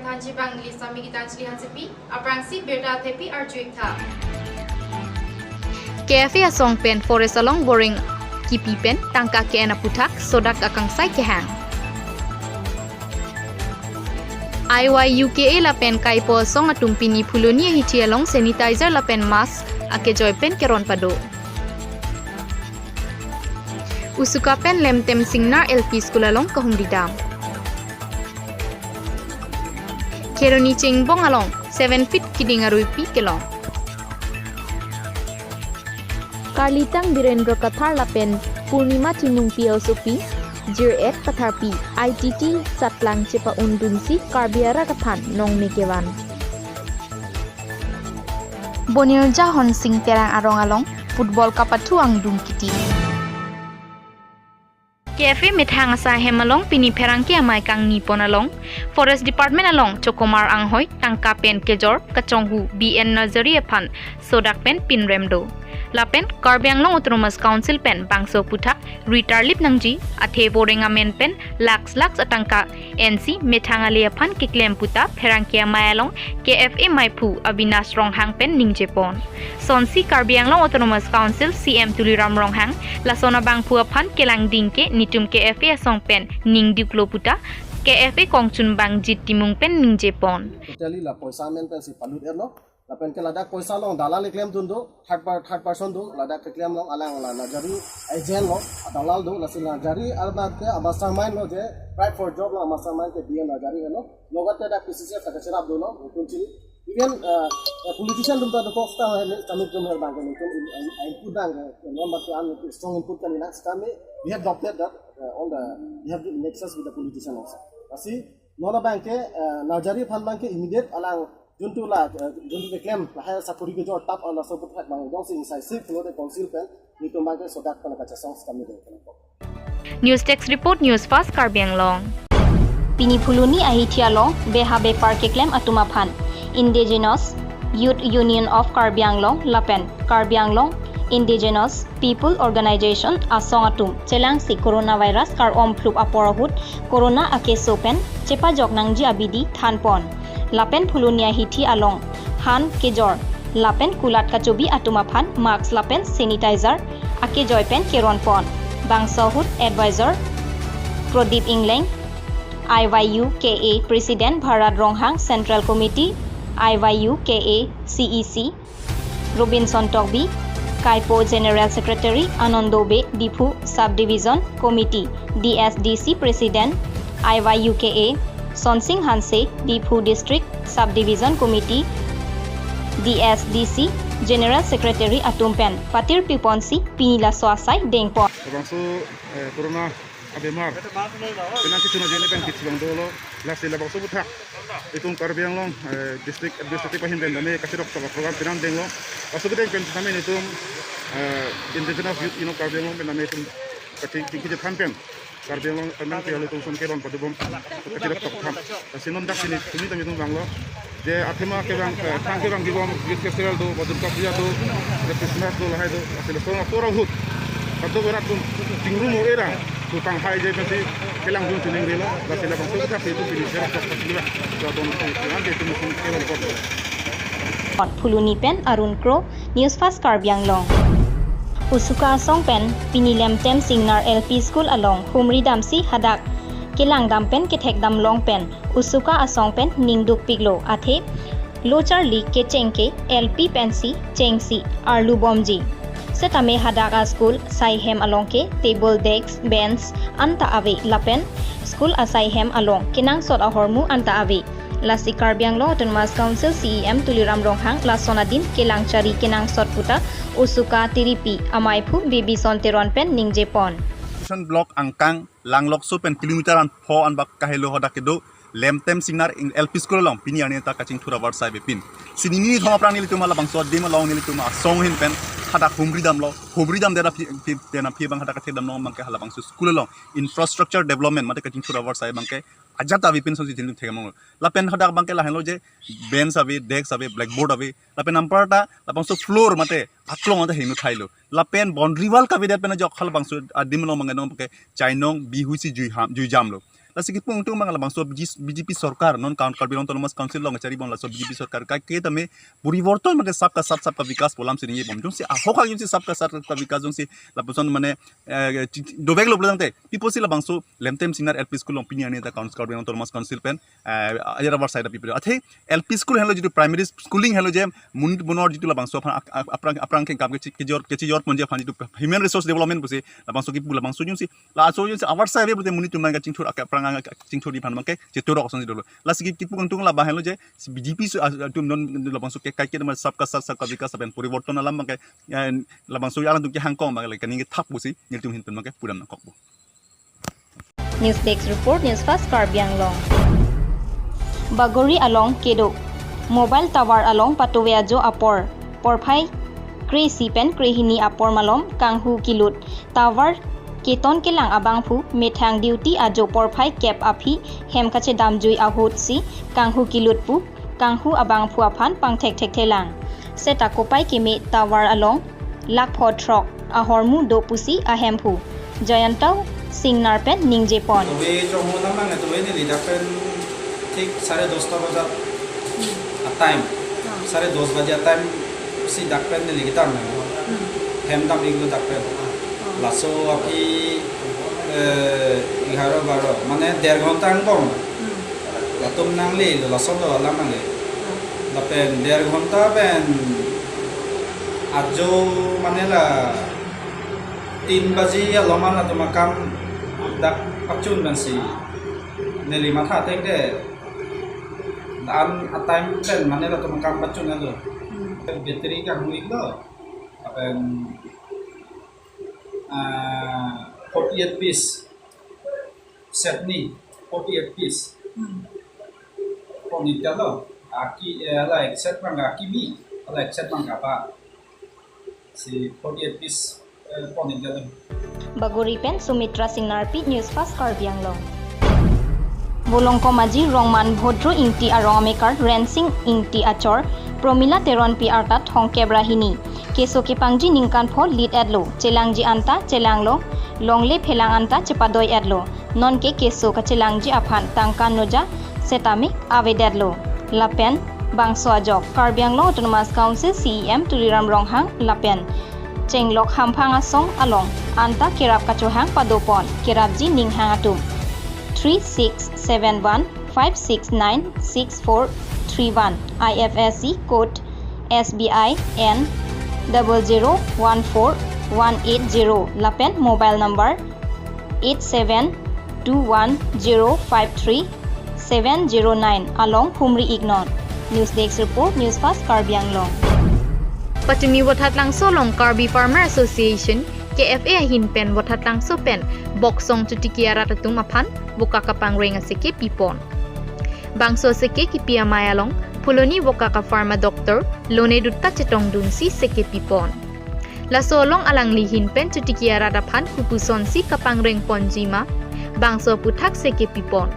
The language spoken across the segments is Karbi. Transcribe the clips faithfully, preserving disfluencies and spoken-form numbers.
Kanchibang neli Sami Gitanjali Hansepi, aphrangsi birta thepi arju-ik tha. K F A asong pen forest along boreng kipi pen tangka ke-en aputhak sodak akangsai kehang. I Y U K A lapen kaipo asong atum pini Phuloni ahithi along sanitizer lapen mask akejoi pen keron pado. Usuka pen Lemtem Singnar L P School along kahumri dam. Kheroni Chengbong along seven feet kiding aruipi kelong. Karlitang Birendra Kathar lapen Purnima Timungpi asopi, Jir-et Katharpi, I T T Satlang chepa-undunsi Karbi arat aphan nongme kevan. Bonirja Honsing Terang arong along football kapathu angdung kiti. K F A methang asai ahem along pini pherangke amei kangni pon along Forest Department along Chokomar Anghoi tangka pen kejor kachonghu B N Nazari aphan sodak pen pinrem do. Lapen Karbi Anglong Autonomous Council pen bangso aputhak ri tarlip nangji, athe boreng amen pen lakhs lakhs atangka ensi methang ale aphan keklem puta pherangke amei along K F A meiphu Avinash Ronghang pen ningje pon. Sonsi Karbi Anglong Autonomous Council C M Tuliram Ronghang lason abangphu aphan kelangding ke netum K F A asong pen ningduklo puta K F A kongchunbang Jit Timung pen ningje pon. Totally la poisa amen pensi palut erlo. Lapen ke ladak poisa along dalal keklemdun do, third par-, third person do, ladak keklem along alang la Nazari agent lo, adalal do, lasi Nazari arbat ke amastermind lo je, Pride for Job lo amastermind ke B N Nazari lo, logot ke dak P C C F ta kacherap dolo, kunchili. Even, uh, uh, politician atum ta dokok seta hene, kami atum her bang ke, netum in, in, input bang ke, non bang ke an strong input kali na, kami, we have doubted that, uh, all the, we have been in excess with the politician also. Lasi, non abang ke, uh, Nazari aphan bang ke immediate alang juntu la, uh, juntu keklem, lahai sakori kejor tap ala sobat hak bang, jongsi incisive lo de council pen, netum bang ke sodak pen kachesong seta kami do. News Desk Report, News Fast Karbi Anglong. Pini Phuloni ahithi along beha bepar keklem atum aphan Indigenous Youth Union of Karbi Anglong lapen Karbi Anglong Indigenous People Organization asong atum chelangsi coronavirus kar-om phlup apor ahut corona akeso pen chepajok nangji abidi than pon. Lapen Phuloni ahithi along han kejor lapen kulat kachobi atum aphan mask lapen sanitizer akejoi pen keron pon. Bangso ahut advisor Pradip Engleng, I Y U K A President Bharat Ronghang, Central Committee, I Y U K A C E C, Robinson Tokbi, Kaipo General Secretary Anando Bey, Diphu Subdivision Committee, D S D C President, I Y U K A, Sonsing Hanse, Diphu District Subdivision Committee, D S D C General Secretary atum pen patir piponsi pini laso asai dengpon. Labangso, eh, corona abemar penang kechun ajoine pen kechibang dolo, lasi labangso aputhak itum Karbi Anglong, eh, District Administrative ahin pen tame kachirok tok program penang denglo. Laso kedeng pen tame netum, eh, Indigenous Youth Union Karbi Anglong pen tame itum kachingki chethan pen Karbi Anglong penang ke alitum ason keron padobom kachirok tok tham. Lasi non dak pini tumi tame itum vanglo je athema kevang, eh, thang kevang kibom Youth Festival do, ba Durga Puja do, ba Christmas do, lahai do, lasi lason apor ahut kadokave arat atum chingrum o era tu tang hai je pensi kelangdun sining relo, lasi labangso aputhak itum pini serap tok pasi ba, ba don ko itum ason keron pon. Phuloni pen Arun Kro, News Fast Karbi Anglong. Usuka asong pen pini Lemtem Singnar L P School along humri damsi hadak kelang dam pen kethek dam long pen Usuka asong pen ningduk piklo, athe lo charli kecheng ke L P pensi chengsi arlu bomji. Setame hadak a school asai hem along ke table, desk, bench anta ave lapen school asai hem along kenangsot ahormu anta ave. Lasi Karbi Anglong Autonomous Council C E M Tuliram Ronghang lason adim kelang chari kenangsot puta Usuka tiripi ameiphu Bibison Teron pen ningje pon. Station block angkang Langlokso pen kilometer an pho anbak kahelo hadak kedo Lemtem Singnar ing-, L P School along pini arni ta kachingthur avarsai bepin. Si nini thom aphrang nelitum halabangso adim along nelitum asong ahin pen hadak humri damlo, humri damdet aphi, phi, pen aphi abang hadak kethek dam long abang ke halabangso school along infrastructure development mate kachingthur avarsai abang ke ajat ave pin sonsi thil thek among. Lapen hadak abang ke lahenlo je bench ave, desk ave, blackboard ave. Lapen anparta labangso floor mate aklong anta hingno thailo. Lapen boundary wall kavedet pen ajok halabangso adim along abang ke non ke chainong bihui si jui ham, jui jamlo. Lasi kipu ingtung abang labangso B J P sorkar, non Kar-, Karbi Anglong Autonomous Council along charibom laso B J P sorkar kaiketa me poriborton mate sabka saath sabka vikas pu alam si ningjebom. Jongsi ahok hak jongsi sabka saath sabka vikas jongsi lapuson mane, eh, chi-, chi-, doveklo pulo tangte, pi apotsi labangso Lemtem Singnar L P School along pini arni ta Council, Karbi Anglong Autonomous Council pen, eh, ajar abar side api pira. Athe L P School henlo jitu primary schooling henlo je monit bonor jitu labangso aphan ak-, ak-, aphrang, aphrang kengkam kechi-, kejor, kechijor ponji aphan jitu human resource development pusi labangso kipu labangso jongsi, laso jongsi abar side pulote monit atum abang kachingthur ak-, aphrang ang kachingthurji aphan abangke cheturok ason jitu lo. Lasi kipu ingtung labang henlo je, si B J P so, ah, atum non labangso ke kaiketa ma sabka saath sabka vikas lapen poriborton alam abangke, eh, labangso alangtum kehangkong abangke kaning kethap pusi nelitum ahin pen abangke pudam nangkokpo. News Desk Report, News Fast Karbi Anglong. Bagori along kedo mobile tower along patuve ajo apor porphai kre-isi pen kre-hini apor malom kanghu kilut. Tower keton kelang abangphu methang duty ajo porphai kep aphi hem kachedamjui ahut si kanghu kilut pu kanghu abangphu aphan pangthekthekthelang. Seta kopai keme tower along lakh pho throk ahormu do pusi ahemphu Jayanta Singnar pen ningjepon. Tuve chonghu namang, tuve neli dak pen thik sare dosta bajat a time. Sare dos baje a time si dak pen neli kedam nang. Hem dam-iklo dak pen. Laso aphi, eh, egharo baro, mane der ghonta angbong. Latum nanglelo, laso lo alam nangle. Lapen der ghonta pen ajo mane la tin baji along mane latum akam dak pachun pensi neli matha thekde. La-an a time pen mane latum akam pachun alo. Battery kanghu-iklo. Lapen, ah, forty-eight piece set ni, forty-eight piece. Pon-iklo. Aki, eh, ala ek set abang akimi, ala ek set abang kapa. Si forty-eight piece, eh, pon-iklo. Bagori pen Sumitra Singnarpi, News Fast Karbi Anglong. Volongkom Aji Rongman Bhodro Ingti arong amekar Rensing Ingti achor Promila Teronpi arta thongkep ra hini. Keso kepangji ningkan pho lit etlo. Chelangji anta chelanglo, longle phelang anta chepadoi etlo. Nonke keso kachelangji aphan tangka noja setame avedetlo. Lapen bangso ajok Karbi Anglong Autonomous Council C E M Tuliram Ronghang lapen chenglok hamphang asong along anta kerap kachohang padopon kerapji ninghang atum. Three six seven one five six nine six four three one, I F S C code S B I N double zero one four one eight zero lapen mobile number eight seven two one zero five three seven zero nine along humri-iknon. News Desk Report, News Fast Karbi Anglong. Patumi Vothatlangso along Karbi Farmer Association, K F A ahin pen Vothatlangso pen Boksong Chutiki arat atum aphan vokak kapangreng aseke pipon. Bangso aseke kipi amei along Phuloni Vokak a-farmer Doctor Lone Dutta chetongdunsi seke pipon. Laso along alangli ahin pen Chutiki arat aphan kopusonsi kapangreng ponjima, bangso aputhak seke pipon.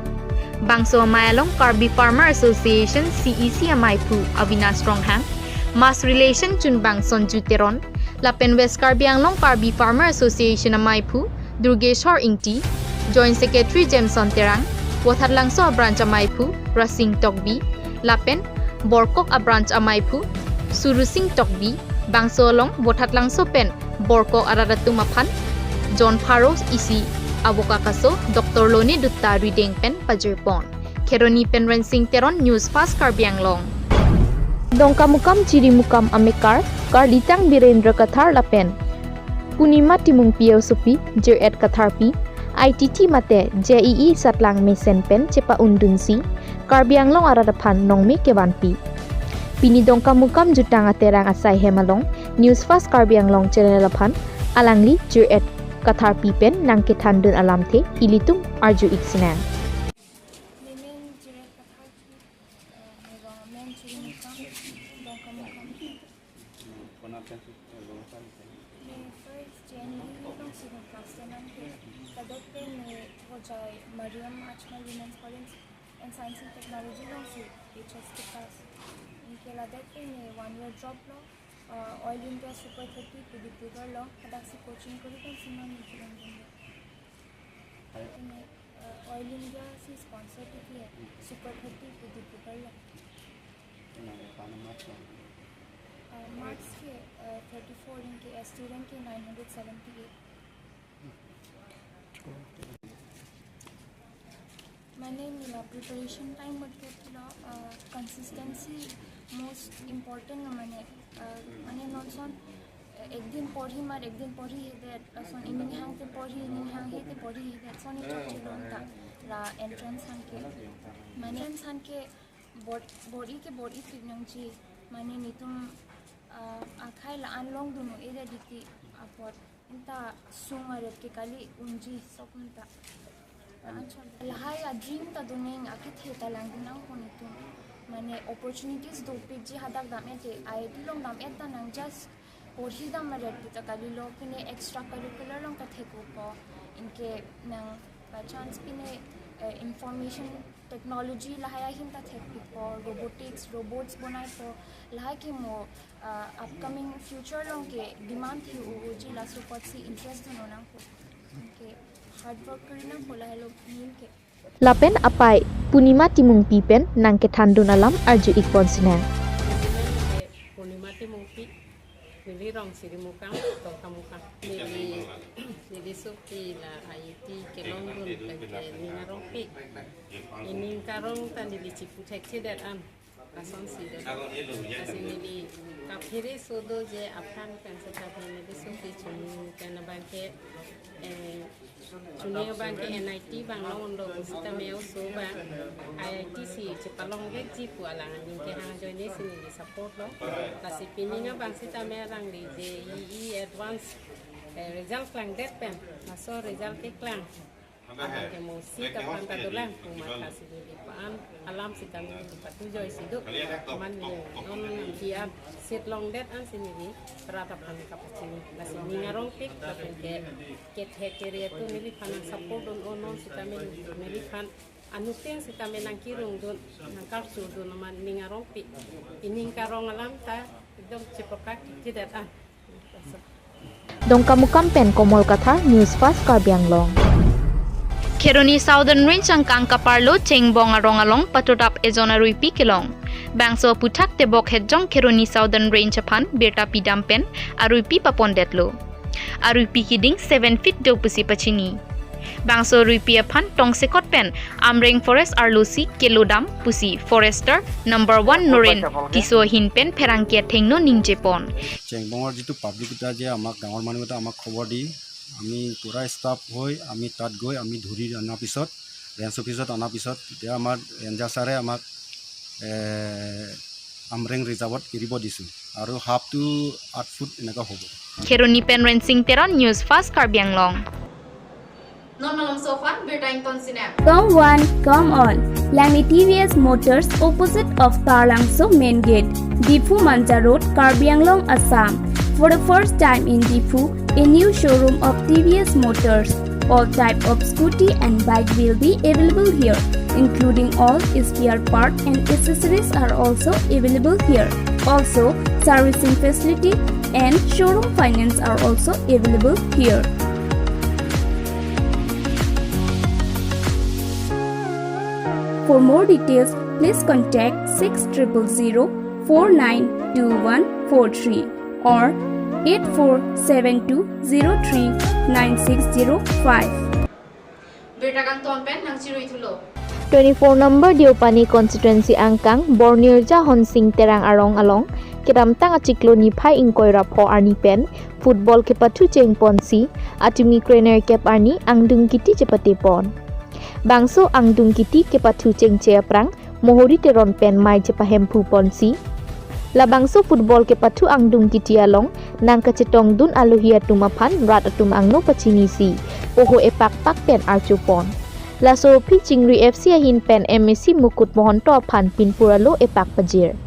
Bangso amei along Karbi Farmer Association C E C ameiphu Avinash Ronghang, Mass Relation Chunbang Sonju Teron, lapen West Karbi Anglong Karbi Farmer Association ameiphu Durgeshwar Ingti, Joint Secretary Jameson Terang, Vothatlangso a-branch ameiphu Rasing Tokbi, lapen Borkok a-branch ameiphu Surusing Tokbi, bangso along Vothatlangso pen Borkok arat atum aphan John Pharo isi avokak aso Doctor Lone Dutta rideng pen pajirpon. Kheroni pen Rensing Teron, News Fast Karbi Anglong. Dongkamukam Jirimukam amekar Karlitang Birendra Kathar lapen Purnima Timung P O sopi Jiret Katharpi, I T T mate J E E satlang mesen pen chepa-undunsi Karbi Anglong arat aphan nongme kevanpi. Pini Dongkamukam jutang aterang asai hem along News Fast Karbi Anglong channel aphan alangli Jiret Katharpi pen nangkethandun alamthe ilitum arju-iksinang. Nemen Jiret Katharpi, eh, ne rong amen Jirimukam, Dongkamukam. Kona pensi, eh, Dongkamukam. Ne first J N V alongsi ne class ten an ke. Ladak pen ne Hojai Mariam Ajmal Women's College and Science and Technology alongsi H S K pass. Anke ladak pen ne one year job lo, uh, Oil India Super thirty pu Dibrugarh lo, hadaksi coaching kori pensi non ne jirong dun. Ayo. Ne Oil India si sponsor ti ke Super thirty ke Dibrugarh lo. Marks ke thirty four, inke student ke nine hundred seventy eight. Mane neli la preparation time mode ke lo, consistency most important lo mane, mane non son ek din porhi mar ek din porhi hedet, lason ening hang te porhi, ening hang he te porhi hedet, son ni chok chelon ta la entrance hang ke. Mane entrance hang ke bor-, bor-i ke bor-i pik nangji, mane netum akhai la-an longdun-o ere diti apot ta sung aret ke kali unji sok ta. Lahai a dream ta doning akethe ta langdun nangpo netum. Mane opportunities dopikji hadak dam-et te, I I T along dam-et ta nang just porhi dam aret ta kalilo, pine extra curricular along ta thekpo. Inke nang by chance pine information technology lahai ahin ta thekpikpo, robotics, robots bonaipo, lahai ke mo upcoming future along ke demand thi-o-oji, laso apotsi interest dun-o nangpo. Ke hard work kori nangpo lahai along ke. Lapen apai Purnima Timungpi pen nangkethandun alam arju-ik pon sinang. Purnima Timungpi, neli rong Sirimukam, Dongkamukam. Neli, neli sopi la I I T kelongdun pen ke ning arongpik. Ening karong ta neli chipu thekthedet an. Lasonsi do. Lasi neli kaphere so do je aphan pen seta neli sopi chuni pen abang ke, eh, chuni abang ke N I T abang longlo seta me oso abang I I T si chepalongvekji pu alang aning kehang ajoine si neli support lo. Lasi pining abang seta me alangli J E E advance, eh, result klangdet pen, laso result keklang. Abang ke mo seat aphan ta dolang, pu matha si neli pa-an alam seta neli patu joisi do. Mane non nangpi an seat longdet ansi neli rat aphan kapachini. Lasi ning arongpik, lapen ke kethek kere atum neliphan nang support dun-o, non seta neliphan anuttin seta nang kirung dun, nang karsu dun amat ning arongpik. Ening karong alam ta ekdom chepakak kidet an. Dongkamukam pen Komol Kathar, News Fast Karbi Anglong. Kheroni Southern Range angkang kaparlo Chengbong arong along patodap ejon aruipi kelong. Bangso aputhak tebok hetjong Kheroni Southern Range aphan birta pidam pen aruipi papondetlo. Aruipi keding seven feet do pusi pachini. Bangso aruipi aphan tongsekot pen Amreng Forest arlosi kelodam pusi Forester number one Noren Tisso ahin pen pherangke athengno ningjepon. চেংবঙৰ যিটো পাব্লিক এটা যে আমাক, ডাঙৰ মানুহ এটা আমাক খবৰ দি, আমি পূৰা ষ্টাফ হৈ আমি তাত গৈ আমি ধৰি অনাৰ পিছত, ৰেঞ্জ অফিচত অনাৰ পিছত, তেতিয়া আমাৰ ৰেঞ্জাৰ ছাৰে আমাক, এ, আমৰেং ৰিজাৰ্ভত এৰিব দিছোঁ আৰু হাফটো আঠ ফুট এনেকুৱা হ'ব। Kheroni pen Rensing Teron, News Fast Karbi Anglong. Non malomso aphan birta ington sinang. Come one, come all. Langni T V S Motors, opposite of Taralangso main gate, Diphu Manja Road, Karbi Anglong, Assam. For the first time in Diphu, a new showroom of T V S Motors. All type of scooty and bike will be available here, including all spare part and accessories are also available here. Also, servicing facility and showroom finance are also available here. For more details, please contact six triple zero four nine two one four three or eight four seven two zero three nine six zero five. Birta kangton pen nangchirui thulo. Twenty-four number Deopani constituency angkang Bornirja Honsing Terang arong along kedamtang achiklo niphai ingkoi ra pho arni pen football kepathu chengponsi atumi krenerkep arni angdung kiti chepatepon. Bangso angdung kiti kepathu chengche aphrang Mohori Teron pen mei chepahemphuponsi. Labangso football kepathu angdung kiti along nangkachetongdun alohi atum aphan rat atum angno pachinisi poho epakpak pen archopon. Laso aphi Chingri F C ahin pen M A C Mukut Mohonto aphan pinpur alo epak pajir.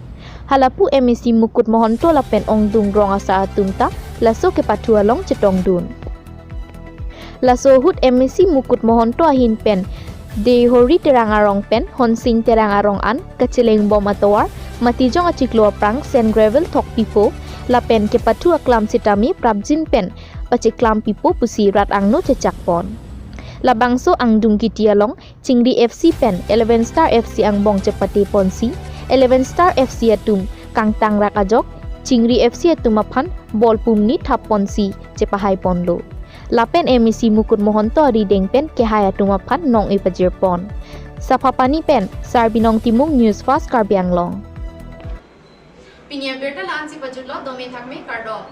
Halapu M A C Mukut Mohonto lapen ongdung rong asar atum ta laso kepathu along chetongdun. Laso ahut M A C Mukut Mohonto ahin pen Deihori Terang arong pen Honsing Terang arong an kachelengbom atovar matijong achiklo aphrang sand gravel thokpipo lapen kepathu aklam sitame prapjin pen pacheklampipo pusi rat angno chechakpon. Labangso angdung kiti along Chingri F C pen Eleven Star F C angbong chepate ponsi, Eleven Star F C atum kangtangrak ajok Chingri F C atum aphan bol pumni thap ponsi chepahai ponlo. Lapen M A C Mukut Mahanta arideng pen kehai atum aphan nong-e pajir pon. Saphapani pen Sarbinong Timung, News Fast Karbi Anglong. Pini abirta la-ansi pajutlo, dome thakme, kardom.